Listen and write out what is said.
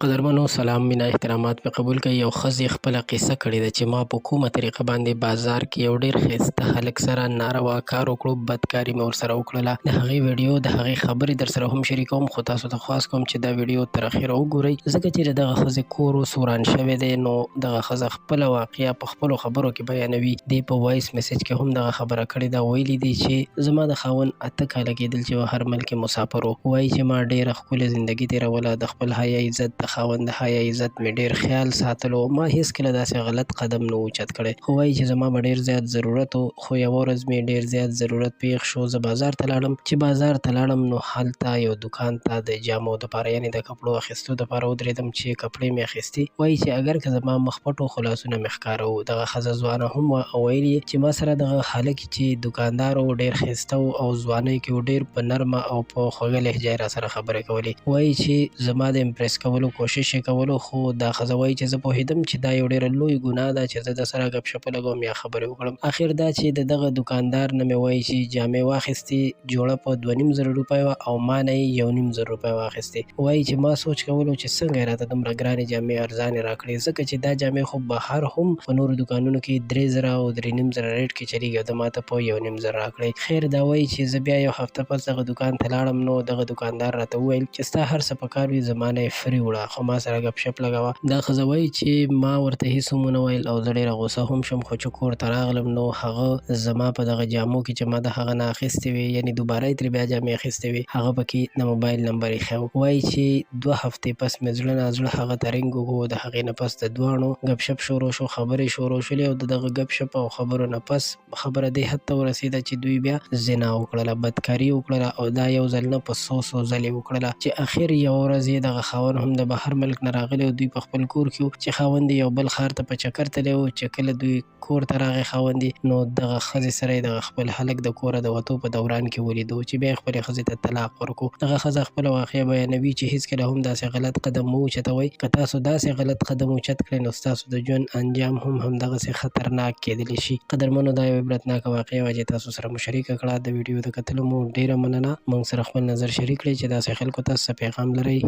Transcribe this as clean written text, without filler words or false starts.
قدرمنو سلام مینه احترامات مې قبول کړئ. یو ښځې خپله قصه کړې ده چې ما په کومه طریقه باندې بازار کې یو ډیر ښایسته هلک سره ناروا کار وکړو، بدکاري مې ورسره وکړله. د هغې ویډیو د هغې خبرې درسره هم شریکوم، خو تاسو ته خواست کوم چې دا ویډیو تر اخره وګورئ، ځکه چې د دغه ښځې کور اوس وران شوی دی. نو دغه ښځه خپله واقعه په خپلو خبرو کې بیانوي. دې په وایس میسج کې هم دغه خبره کړې ده، ویلي دي چې زما د خاوند 8 کاله کېدل چې بهر ملک کې مسافر و. وایي چې ما ډېره ښکلې زندګي تېروله، د خپل حیا عزت، د خاوند د حیا عزت مې ډېر خیال ساتلو. ما هېڅکله داسې غلط قدم نه و اوچت کړی، خو وایي چې زما به ډېر زیات ضرورت و. خو یوه ورځ مې ډېر زیات ضرورت پېښ شو، زه بازار ته لاړم. چې بازار ته لاړم نو هلته یو دوکان ته د جامو دپاره، یعنې د کپړو اخیستو دپاره ودرېدم. چې کپړې مې اخیستې، وایي چې اګر که زما مخ پټ و، خو لاسونه مې ښکاره وو. دغه ښځه ځوانه هم وه او ویل یې چې ما سره دغه هلک چې دوکاندار و، ډېر ښایسته و او ځوانۍ کې و، ډېر په نرمه او په خوږه لهجه یې راسره خبرې کولې. وایي چې زما د امپریس کولو کوشش یې کولو، خو دا ښځه وایي چې زه پوهېدم چې دا یو ډېره لوی ګناه ده چې زه ده سره ګپ شپ ولګوم یا خبرې وکړم. اخر دا چې د دغه دوکاندار نه مې، وایي چې، جامې واخیستې. جوړه په 2,500 روپۍ وه او ما نه یې 1,500 روپۍ واخیستې. وایي چې ما سوچ کولو چې څنګه یې راته دومره ګرانې جامې ارزانې راکړې، ځکه چې دا جامې خو بهر هم په نورو دوکانونو کې 3000 او 3,500 ریټ کې چلیږي او ده ماته په 1,500 راکړې. خیر، دا وایي چې زه بیا یو هفته پس دغه دوکان ته لاړم، نو دغه دوکاندار راته وویل چې ستا هر څه پکار وي، زما نه یې فري وړه، خو ما سره ګپ شپ لګوه. دا ښځه وایي چې ما ورته هیڅ هم ونه ویل او زه ډېره غوسه هم شوم. خو چې کور ته راغلم نو هغه زما په دغه جامو کې چې ما د هغه نه اخیستې وې، یعنې دوباره یې ترې بیا جامې اخیستې وې، هغه پکې د موبایل نمبر ایښی و. وایي چې 2 هفتې پس مې زړه نا زړه هغه ته رنګ وکړو. د هغې نه پس د دواړو ګپ شپ شروع شو، خبرې شروع شولې او د دغه ګپ شپ او خبرو نه پس خبره دې حد ته ورسېده چې دوی بیا زنا وکړله، بدکاري وکړله او دا یو ځل نه، په څو څو ځلې وکړله، چې اخر یوه ورځ یې دغه خاوند هم د بهر ملک نه راغلی او دوی په خپل کور کې وو، چې خاوند یې یو بل ښار ته په چکر تللی و. چې کله دوی کور ته راغی خاوند یې، نو دغه ښځې سره یې دغه خپل هلک د کوره د وتو په دوران کې ولیدو، چې بیا یې خپلې ښځې ته طلاق ورکړو. دغه ښځه خپله واقعه بیانوي چې هیڅکله هم داسې غلط قدم مه اوچتوئ. که تاسو داسې غلط قدم اوچت کړئ، نو ستاسو د ژوند انجام هم همدغسې خطرناک کېدلی شي. قدرمنو، دا یو عبرتناکه واقعه وه چې تاسو سره مو شریکه کړه. د ویډیو د کتلو مو ډیره مننه. موږ سره خپل نظر شریک کړئ چې داسې خلکو ته څه پیغام لرئ.